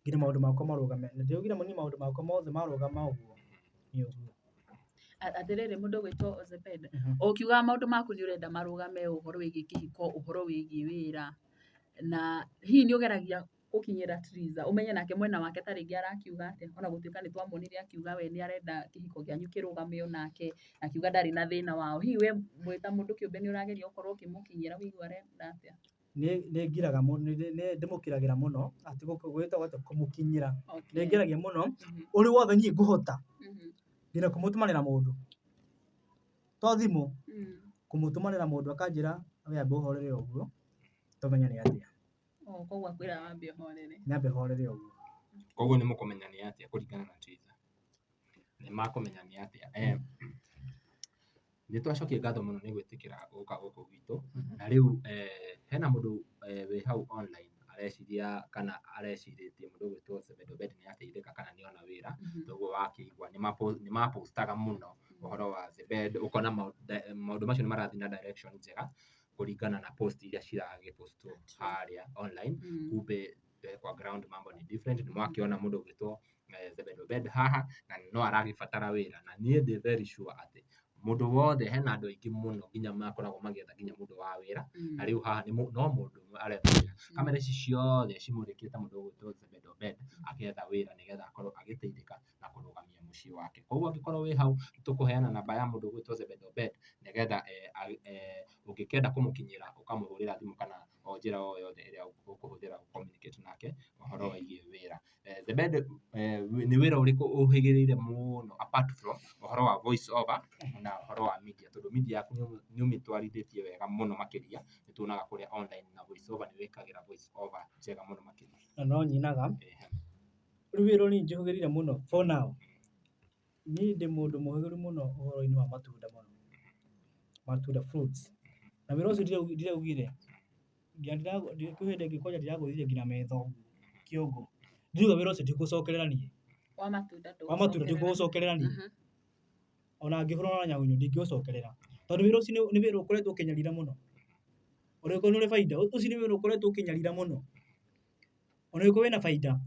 Nginya maũndũ makwa marũgame. Na ndĩraugire niĩ maũndũ makwa mothe marũgama ũguo, nĩ ũguo. Atĩrĩrĩ mũndũ ũgwĩtwo Zebed, ũkiuga maũndũ maku nĩ ũrenda marũgame ũhoro wĩgiĩ kĩhiko, ũhoro wĩgiĩ wĩra, na hihi nĩ ũgeragia gũkinyĩra Triza, ũmenye nake mwena wake ta rĩngĩ arakiuga atĩa, ona gũtuĩka nĩ twamuonire akiuga we nĩ arenda kĩhiko kĩanyu kĩrũgame onake, akiuga ndarĩ na thĩna wao. Hihi we mwĩ ta mũndũ kĩũmbe nĩ ũrageria gũkorwo ũkĩmũkinyĩra ũigue arenda atĩa? Nĩ ngiraga mũno, nĩ ndĩmũkiragĩra mũno, atĩ gwĩtagwo atĩa kũmũkinyĩra. Nĩ ngeragia mũno, ũrĩ wothe niĩ ngũhota, nginya kũmũtũmanĩra mũndũ. To thimũ, kũmũtũmanĩra mũndũ akanjĩra we ambe ũhorere ũguo, tũmenye nĩ atĩa. Koguo akwĩra wambe ũhorere. Nyambe horere ũguo. Koguo nĩ mũkũmenya nĩ atĩa kũringana na Triza. Nĩ makũmenya nĩ atĩa. Nĩ twacokia ngatho mũno nĩ gwĩtĩkĩra gũka gũkũ gwitũ. Na rĩu hena mũndũ wĩ hau online areciria kana arecirĩtie mũndũ ũgwĩtwo Zebed Obed nĩ ateithĩka kana nĩ ona wĩra. Toguo wakĩigua nĩ mapostaga mũno ũhoro wa Zebed, ũkona maũndũ macio nĩ marathiĩ na direction njega kũringana na post iria ciragĩpostwo harĩa online. Kumbe kwa ground mambo ni different. Nĩ mwakĩona mũndũ ũgwĩtwo Zebed Obed haha na no aragĩbatara wĩra, na niĩ ndĩ very sure atĩ mũndũ wothe hena andũ aingĩ mũno nginya makoragwo magĩetha nginya mũndũ wa wĩra, na rĩu haha no mũndũ ũmwe aretha wĩra. Kamera ici ciothe cimũrĩkĩte mũndũ ũgwĩtwo Zebed Obed akĩetha wĩra nĩgetha akorwo agĩteithĩka na kũrũgamia mũciĩ wake. Koguo angĩkorwo wĩ hau, tũkũheana namba ya mũndũ ũgwĩtwo Zebed Obed nĩgetha ũngĩkĩenda kũmũkinyĩra ũkamũhũrĩra thimũ kana o njĩra o yothe ĩrĩa ũkũhũthĩra gũ-communicate nake ũhoro wĩgiĩ wĩra. Zebed, nĩ wĩra ũrĩkũ ũhĩgĩrĩire mũno apart from ũhoro wa voice over na ũhoro wa media, tondũ media yaku nĩ ũmĩtwarithĩtie wega mũno makĩria, nĩ tuonaga kũrĩa online na voice over nĩ wĩkagĩra voice over njega mũno makĩria. Na no nyinaga. Rĩu wĩra ũrĩa niĩ njũhĩgĩrĩire mũno for now, niĩ ndĩ mũndũ mũhĩgĩrĩru mũno ũhoro-inĩ wa matunda mũno. Matunda, fruits. Na wĩra ũcio ndĩraugire, nginya kwĩ hĩndĩ ĩngĩ kwanja ndĩragũthire nginya metho kĩongo. Ndĩrauga wĩra ũcio ndikũcokerera niĩ. Wa matunda. Wa matunda ndikũũcokerera niĩ. Ona ngĩhũrwo na nyaunyũ ndingĩũcokerera. Tondũ wĩra ũcio nĩ wĩra ũkoretwo ũkĩnyarira mũno. Ona ũngĩkorwo nĩ ũrĩ baida, ũcio nĩ wĩra ũkoretwo ũkĩnyarira mũno. Ona ũngĩkorwo wĩna baida,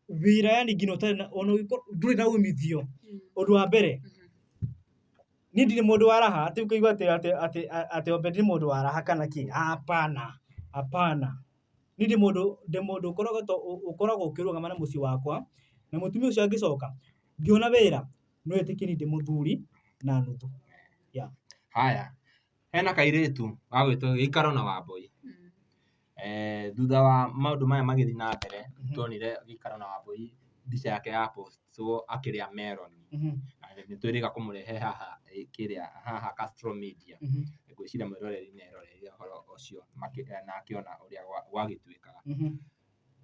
wĩra yani nginya ũtarĩ na, ona ũngĩkorwo ndũrĩ na umithio. Ũndũ wa mbere, niĩ ndirĩ mũndũ wa raha atĩ ũkaigua atĩ atĩ atĩ atĩ Obed nĩ mũndũ wa raha kana kĩ. Hapana, hapana. Niĩ ndĩ mũndũ ũkoragwo ũkĩrũgama na mũciĩ wakwa, na mũtumia ũcio angĩcoka ngĩona wĩra, no etĩkie niĩ ndĩ mũthuri na nuthu. Yeah. Haya, hena kairĩtu gagwĩtwo Gĩikaro na Wambũi. Thutha wa maũndũ maya magĩthiĩ na mbere, tuonire Gĩikaro na Wambũi mbica yake ya postwo akĩrĩa meroni. Na nĩ twĩrĩga kũmũrehe haha kĩrĩa haha Castro Media. Ngwĩciria mwĩroreri nĩ eroreire ũhoro ũcio na akĩona ũrĩa gwagĩtuĩkaga.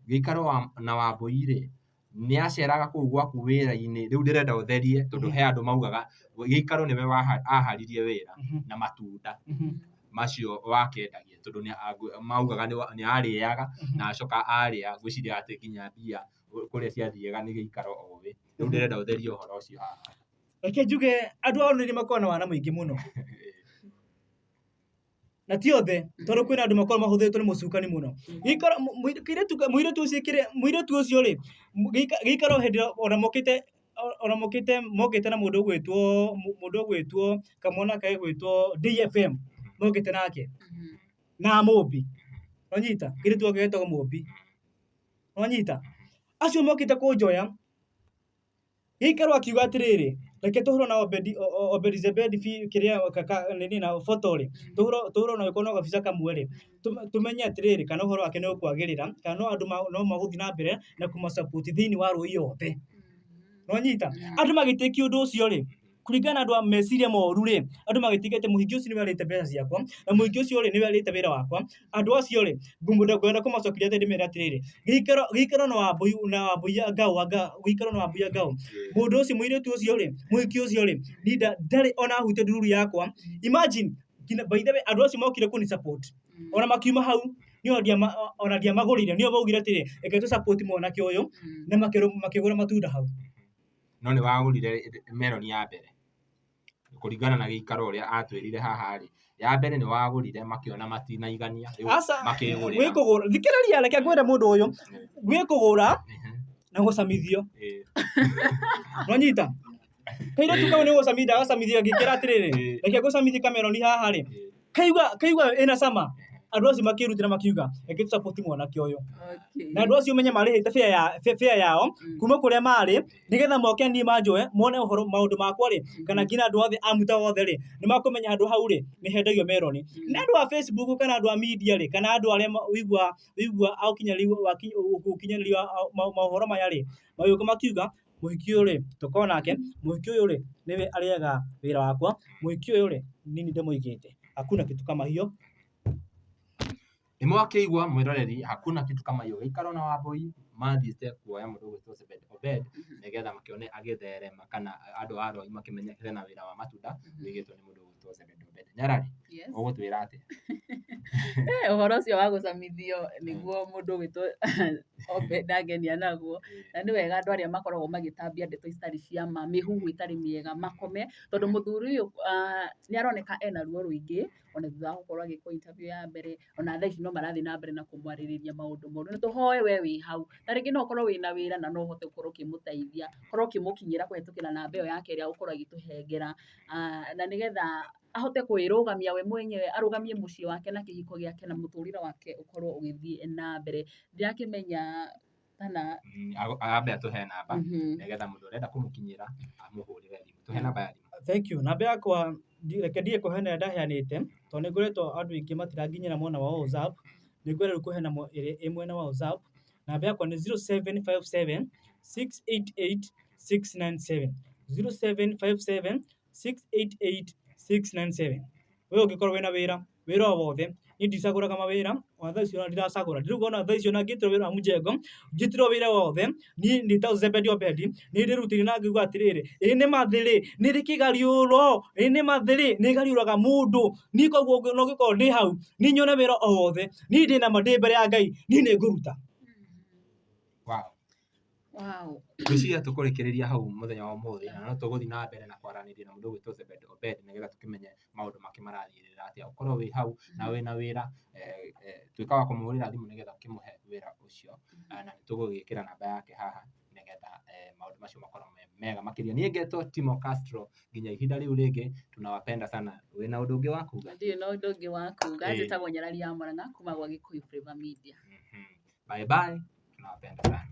Gĩikaro na Wambũi rĩ, nĩ aceraga kũu gwaku wĩra-inĩ, rĩu ndĩrenda ũtherie tondũ he andũ maugaga Gĩikaro nĩwe aharirie wĩra na matunda macio wakĩendagia, tondũ maugaga nĩ arĩaga na acoka arĩa, ngwĩciria atĩ nginya mbia kũrĩa ciathiaga nĩ Gĩikaro oĩ. Rĩu ndĩrenda ũtherie ũhoro ũcio haha. Reke njuge andũ ao nĩ makoragwo na wana mũingĩ mũno. Na ti othe, tondũ kwĩna andũ makoragwo mahũthĩrĩtwo nĩ mũcukani mũno. Gĩikaro kĩirĩtu mũirĩtu ũcio kĩrĩa mũirĩtu ũcio rĩ, gĩikaro hĩndĩ ĩrĩa ona mokĩte na mũndũ ũgwĩtwo kamwana gegwĩtwo DFM mokĩte nake na Mũmbi. Wanyita? Kĩirĩtu gake getagwo Mũmbi. Wanyita? Acio mokĩte kũnjoya, gĩikaro akiuga atĩrĩrĩ, reke tũhũrwo na Obedi Zebedi kĩrĩa nini na photo rĩ, tũhũrwo na gĩkorwo no gabica kamwe rĩ, tũmenye atĩrĩrĩ kana ũhoro wake nĩ ũkwagĩrĩra, kana no andũ no magũthiĩ na mbere na kũmasupport thĩinĩ wa rũĩ yothe. Nĩwanyita? Andũ magĩtĩkia ũndũ ũcio rĩ, kũringana na andũ a meciria moru rĩ, andũ magĩtĩkia atĩ mũhiki ũcio nĩwe arĩte mbeca ciakwa, na mũhiki ũcio rĩ, nĩwe arĩte wĩra wakwa. Andũ acio rĩ, ngwenda kũmacokeria atĩ ndĩmere atĩrĩrĩ, gĩikaro na Wambũi na Wambũi ya Ngao, anga gĩikaro na Wambũi ya Ngao, mũndũ ũcio, mũirĩtu ũcio rĩ, mũhiki ũcio rĩ, niĩ ndarĩ ona ahutia ndururu yakwa. Imagine, nginya by the way, andũ acio mokire kũni support, ona makiuma hau, niĩ ona ndiamagũrĩire, nĩo maugire atĩrĩ, reke tũ support mwanake ũyũ, na makĩgũra matunda hau. No nĩ wagũrire meroni ya mbere kũringana na gĩikaro ũrĩa atwĩrire haha rĩ, ya mbere nĩ wagũrire makĩona matinaigania, rĩu Aca, makĩgũrĩra. Gwĩ kũgũra, thikĩrĩria, reke ngwĩre mũndũ ũyũ, gwĩ kũgũra na gũcamithio. Nwanyita? Kairĩtu kau nĩ gũcamithia gacamithia ngĩkĩra atĩrĩrĩ, reke ngũcamithie kameroni haha rĩ, kaigua ĩna cama, andũ acio makĩrutĩra makiuga reke tũ support mwanake ũyũ. Na andũ acio ũmenye marĩhĩte fare yao kuma kũrĩa marĩ nĩgetha moke niĩ manjoe mone ũhoro maũndũ makwa rĩ, kana nginya andũ othe a muta othe rĩ, nĩ makũmenya handũ hau rĩ nĩ hendagio meroni. Nĩ andũ a Facebook kana andũ a media rĩ, kana andũ arĩa wĩigua ũkinyanĩria maũhoro maya rĩ, magĩũka makiuga mũhiki ũyũ rĩ, tũkorwo nake, mũhiki ũyũ rĩ, nĩwe arĩaga wĩra wakwa, mũhiki ũyũ rĩ, nini ndĩmũigĩte. Hakuna kitu kama hiyo. Nĩ mwakĩigua mwĩroreri, hakuna kitu kama hiyo. Gĩikaro na Wambũi mathiĩte kuoya mũndũ ũgwĩtwo Zebed Obed nĩgetha makĩone agĩtherema kana andũ a Rwai makĩmenye hena wĩra wa matunda wĩigĩtwo nĩ mũndũ ũgwĩtwo Zebed Obed. Nyarari, ũgũtwĩra atĩa? Ũhoro ũcio wa gũcamithio nĩguo mũndũ ũgwĩtwo Obed angenia naguo. Na nĩ wega andũ arĩa makoragwo magĩtambia ndeto itarĩ cia ma, mĩhuhu ĩtarĩ mĩega makome, tondũ mũthuri ũyũ nĩ aroneka ena ruo rũingĩ ona thutha wa gũkorwo agĩkwo interview ya mbere, ona thaa ici no marathiĩ na mbere na kũmwarĩrĩria maũndũ moru. Na tũhoe we wĩ hau, ta rĩngĩ no ũkorwo wĩna wĩra na no ũhote gũkorwo ũkĩmũteithia, ũkorwo ũkĩmũkinyĩra kũhetũkĩra namba ĩyo yake ĩrĩa ũgũkorwo agĩtũhengera, na nĩgetha ahote kwĩrũgamia we mwenyewe, arũgamie mũciĩ wake na kĩhiko gĩake na mũtũrĩre wake ũkorwo ũgĩthiĩ na mbere. Ndirakĩmenya kana Ambe atũhe namba nĩgetha mũndũ ũrenda kũmũkinyĩra amũhũrĩre thimũ. Tũhe namba ya thimũ. Thank you. Namba yakwa reke ndige kũheana ĩrĩa ndaheanĩte tondũ nĩ ngoretwo andũ aingĩ matiranginyĩra mwena wa WhatsApp. Nĩ ngwenda rĩu kũheana ĩrĩa ĩ mwena wa WhatsApp. Namba yakwa nĩ 0757 688 697, 0757 688 697. We ũngĩkorwo wĩna wĩra Wĩra o wothe niĩ ndicagũraga mawĩra, ona thaa icio ona ndiracagũra, ndirauga ona thaa icio ona ngĩtĩrwo wĩra wa mũjengo, njĩtĩrwo wĩra wothe, niĩ nĩ ta Zebedi Obedi, nĩ ndĩrutĩire na ngiuga atĩrĩrĩ, ĩĩ nĩ ma thĩ rĩ, nĩ ĩrĩ kĩgariũro, ĩĩ nĩ ma thĩ rĩ, nĩ ĩgariũraga mũndũ, niĩ koguo no ngĩkorwo ndĩ hau, niĩ nyone wĩra o wothe, niĩ ndĩ na ma ndĩ mbere ya Ngai, niĩ nĩ ngũruta. Wow. Wow. Ngwĩciria tũkũrĩkĩrĩria hau mũthenya wa ũmũthĩ, na no tũgũthiĩ na mbere na kwaranĩria na mũndũ ũgwĩtwo Zebed Obed nĩgetha tũkĩmenye maũndũ make marathiĩrĩra atĩa. Ũkorwo wĩ hau na wĩna wĩra, tuĩka wa kũmũhũrĩra thimũ nĩgetha ũkĩmũhe wĩra ũcio, na nĩ tũgũgĩkĩra namba yake haha nĩgetha maũndũ macio makorwo me mega makĩria. Niĩ ngetwo Timo Castro, nginya ihinda rĩu rĩngĩ, tunawapenda sana. Wĩna ũndũ ũngĩ wa kuga? Ndirĩ na ũndũ ũngĩ wa kuga. Njĩtagwo Nyarari ya Mũrang'a kuma gwa Gĩkũyũ Flavour Media. Bye bye, tunawapenda sana.